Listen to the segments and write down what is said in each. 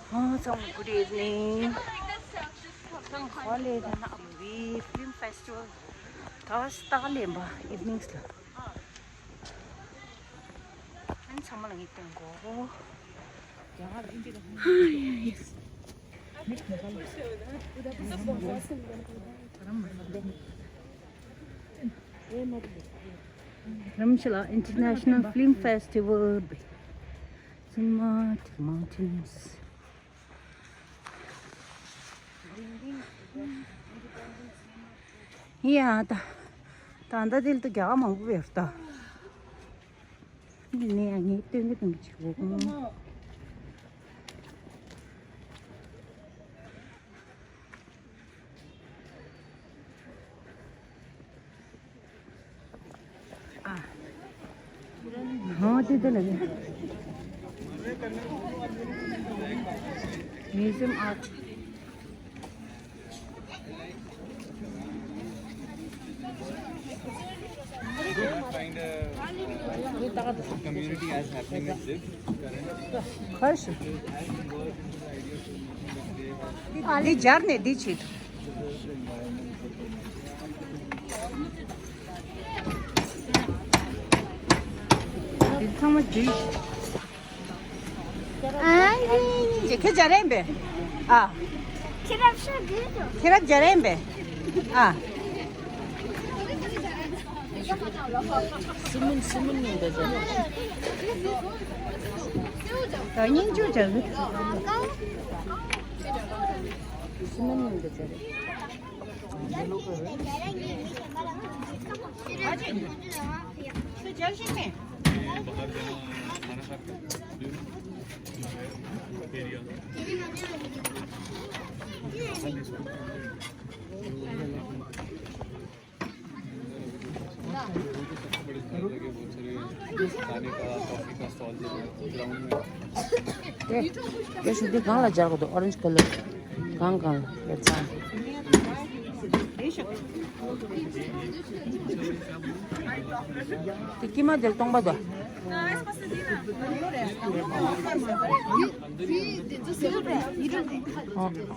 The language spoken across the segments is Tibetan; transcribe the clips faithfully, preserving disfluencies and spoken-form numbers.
ཨོ་ཚང་མ་good evening. ད་ཧོ་ལེ་ད་ན་ཨ་མི་ཕིལམ་ཕེ་སི་ཊི་ཝལ་ད་སྟག་ལེན་པ་ཨིབ་ནིང་ལ། ཨན་ཚང་མ་ལ་ངས་སྟོན་གོ། རམ་ཤ་ལ་International Film Festival, Cinematic Mountains. ཡ་ད་ད་ད་དེ་ལ་ད་རྒྱ་གར་མང་པོ་ཡོད་ད། འདི་ནས་ཡང་ངས་སྟོན་གི་སྟོན་གི་བྱེད་དགོས། ཨ། ཧོ་དེ་དེ་ལ་Museum art. Good, find a community as happening as this. Current is as involved in the idea of filmmaking that they have. ཨ་ལི་སྦྱར་ནས་འདི་བྱེད། འདི་ཚང་མ་འདི། ཨ་ནི་ཁྱེད་རང་སྦྱར་རན་པས། ཨ། ཁྱེད་རང་སྦྱར་རན་པས། ཨ། སི་མེན་སི་མེན་ཡིན་པས། ད་སྙིང་རྗེ་བྱ་གི། སི་མེན་ཡིན་པས། ཨེ། དེ་ཤུགས་དེ་གང་ལ་སྦྱར་དགོས་འདུག orange colour གང་གང་ལ་ཡར་ཚང་། དེ་དཀྱིལ་མ་དེར་སྟོང་པ་དོ། ཨོ། ཉི་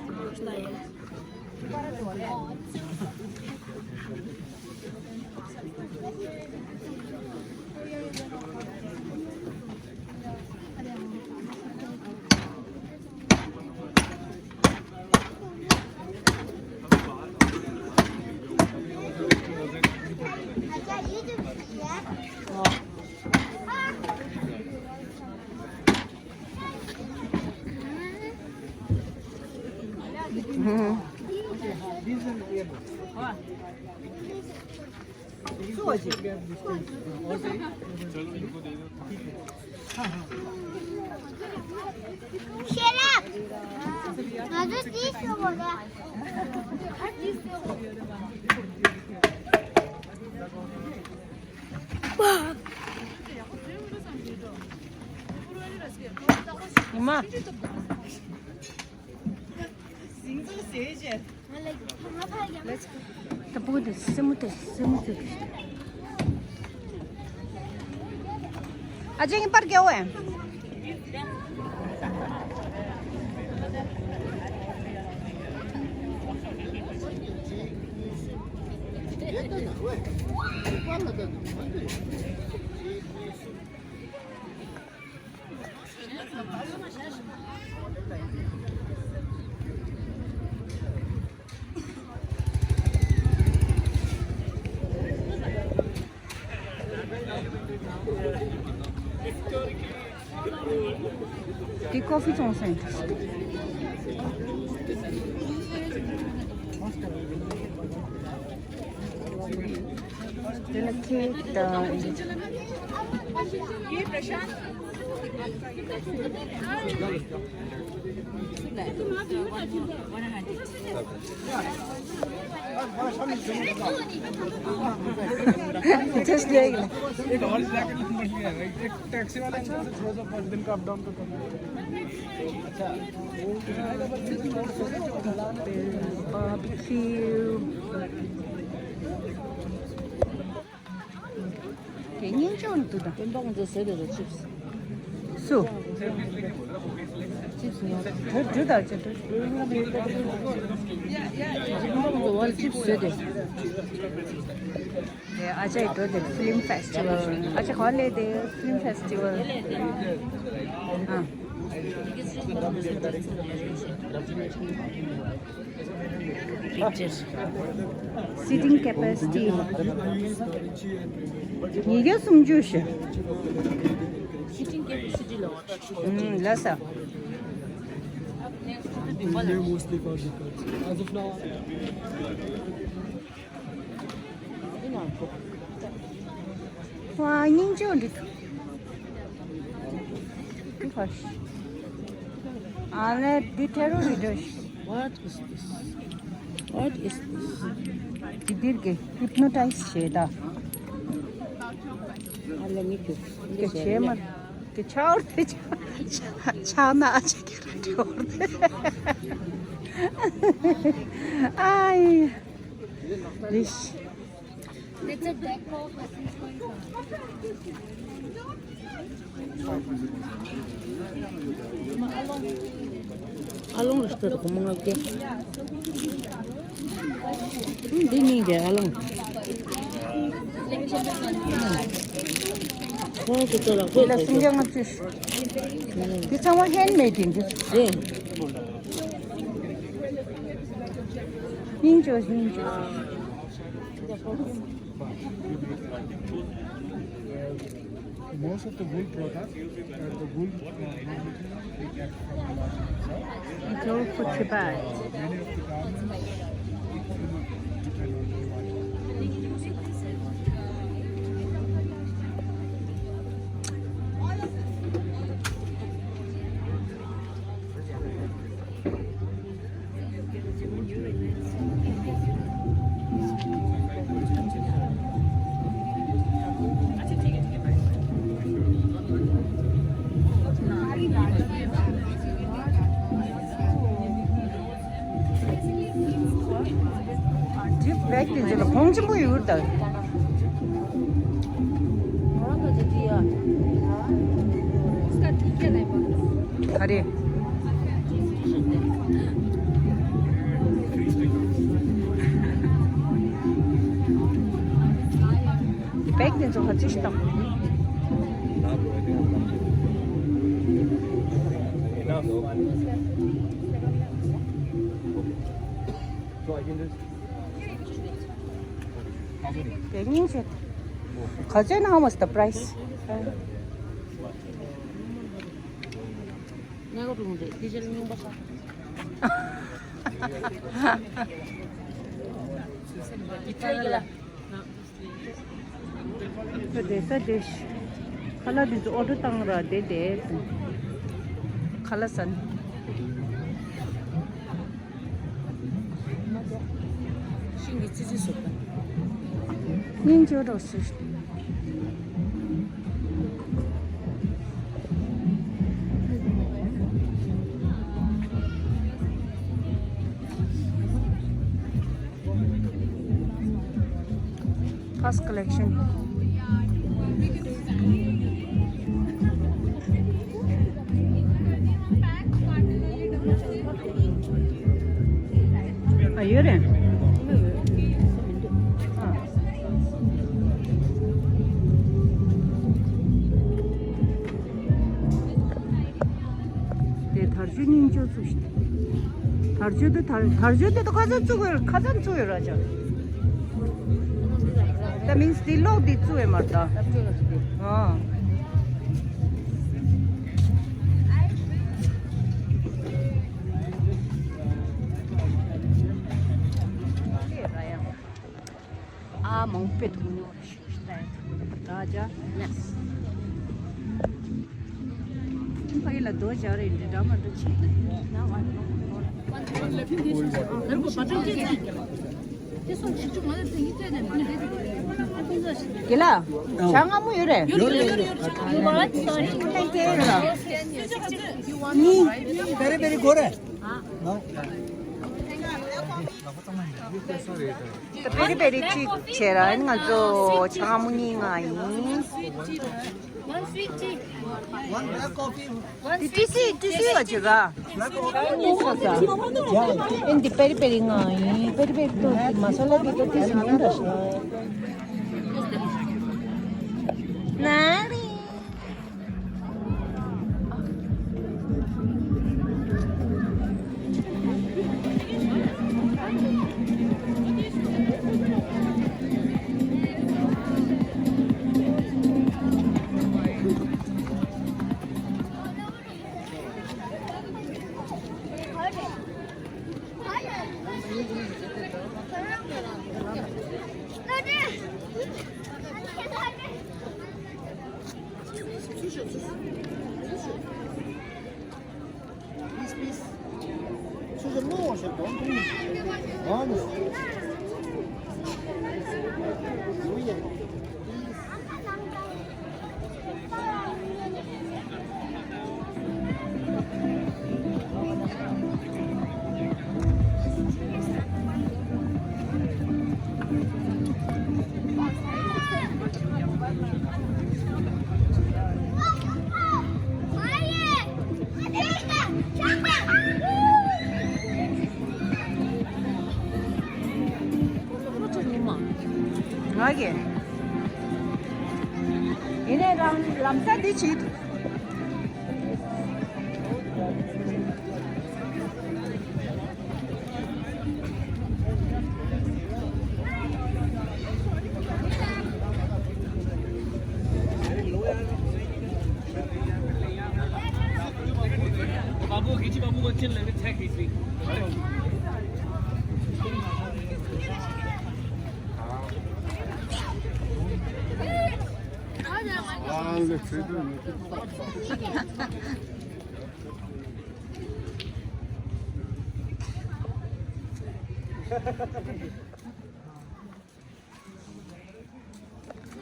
མ། ད་པུ་དེ་སེ་མོ་དེ་སེ་མོ་དེ། ཨ་ཅེ་ངའི་པར་རྒྱག་འོ་ཨེ། འདི་ཀོ་ཕི་བཙོང་ས་ཡིན། དེ་ལ་ཁེག་དང་། Just like. एक और जाके नंबर लिया है, एक टैक्सी वाला इनका से थोड़ा सा पाँच दिन का अप डाउन का कर। Barbecue. དེ་སྙིང་ཆུང་འདུག་ད། སྟོན་པ་ཁོང་ཚོ་བཟོས་དེ་རེད་ཅིབས། སུ། འགྲོ་འགྲོ་དང་ཅི་འགྲོ། ཅིབ་སི་བཟོས་ཏེ། ཨ་ཅག་འགྲོ་དེ་ཕི་ལིམ་ཕེ་སི་ཊི་ཝལ། ཨ་ཅག་ག་ལེ་དེ་ཕི་ལིམ་ཕེ་སི་ཊི་ཝལ། ཨ། Seating capacity ཉིས་བརྒྱ་སུམ་ཅུ་ཞིག Seating capacity ལ་བ་ད་ཆོག་ལ་ས། Mostly for the girls. As of now, ཝ། སྙིང་རྗེ་འདུག་འདི་ཁར། ཨ་ལེ་འདི་ཐེ་རོ་རི་འདྲ་ཞིག What is this? What is this? འདི་འདིར་གི་ཧིབ་ནོ་ཊའིཛ་བྱེད་ད། ཨ་ལེ་མི་ཁྱོད་འདི་བྱེད་མ། གི་ཆའོར་དེ་ཆ་ཆ་ན་ཨ་ཅག་གི་ར་འདྲི་བར་དེ། ཨའི། རིཤ། It's a deco. ཨ་ལོང་རེ་ལྟོས་དང་མོ་ང་བཀལ། འདི་གཉིས་ཀྱི་ཨ་ལོང་། ཁོང་ཚོ་ལ་དེ་ལ་སུམ་བརྒྱ་ལྔ་བཅུ། འདི་ཚང་མ་ཧེན་མེད་ཡིན་འདི། རེད། སྙིང་རྗེ་སྙིང་རྗེ། Most of the wool products and the wool, uh, manufacturing, we get from Arunachal itself. It's all for Tibet. Uh, many of the garments, we do not depend on Arunachal. འདི་བེག་དེ་ཚོ་ལ་གོང་ཆེན་པོ་ཡོད་ད། ག་རེ། འདི་བེག་དེ་ཚོ་ག་ཚོད་ཞིག་དང་། དེ་སྙིང་རྗེ། ག་ཚོད་ན། How much the price? བསྡད་ས་བསྡད་ཤིག་ཁ་ལག་འདི་ཚོ་ཨོ་ཌར་བཏང་ར་བསྡད་བསྡད། ཁ་ལག་ཟ་ནི། ཤིང་གི་ཙི་ཙི་བཟོ་པ། སྙིང་རྗེ་རོ་སུ། First collection. ཨ་ཡོད་རེད། དེ་དར་ཆུ་སྙིང་ཆུ་ཚུགས་ཤིག་དར་ཆུ་དེ་དར་དར་ཆུ་དེ་ད་ཁ་སང་བཙུགས་ཡོད། ཁ་སང་བཙུགས་ཡོད་ར་ཅག That means དེ་གློག་དེ་བཙུགས་ཡོད་མ་རེད་ད། ཨ། ཨ་མང་པོ་འདུག་ནོ། ར་ཅག་ཕ་གི་ལ་རྡོ་བཞག་རེད། འདི་འདྲ་མ་འདྲ་ཆེ། དེ་ལ་ཇ་མངར་མོ་ཡོད་རེད། ཡོད་རེད། ཡོད་རེད། ཡོད་རེད། ཐེངས་ཐེངས་རེད་ལ། གཉིས། བེ་རི་བེ་རི་གོ་རེད། བེ་རི་བེ་རི་གཅིག་བྱས་ར། ང་ཚོ་ཇ་མངར་མོ་གཉིས་མངགས་ཡིན། One sweet tea. One black coffee. One sweet tea. ཏི་སི་ཏི་སི་ཡ་ཅི་ར། Black coffee. ཨེ་འདི་པེ་རི་པེ་རི་ང་ཡིན། པེ་རི་པེ་རི་ཏོ་ཏི་མ་ས་ལ་གི་ཏོ་ཏི་སི་མིན་འདྲ་ཞིག་ན་རི། Please, please. ང་གི། ཡིན་ནའི་རང་ལམ་སང་འདི་བྱེད། बाबू खींची, बाबू को अच्छे लगे, छह खींच ली।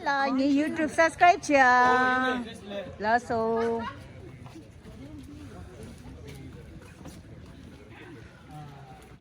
ལ་ངའི་YouTube subscribe བྱེད་ཨ། ལགས་སོ།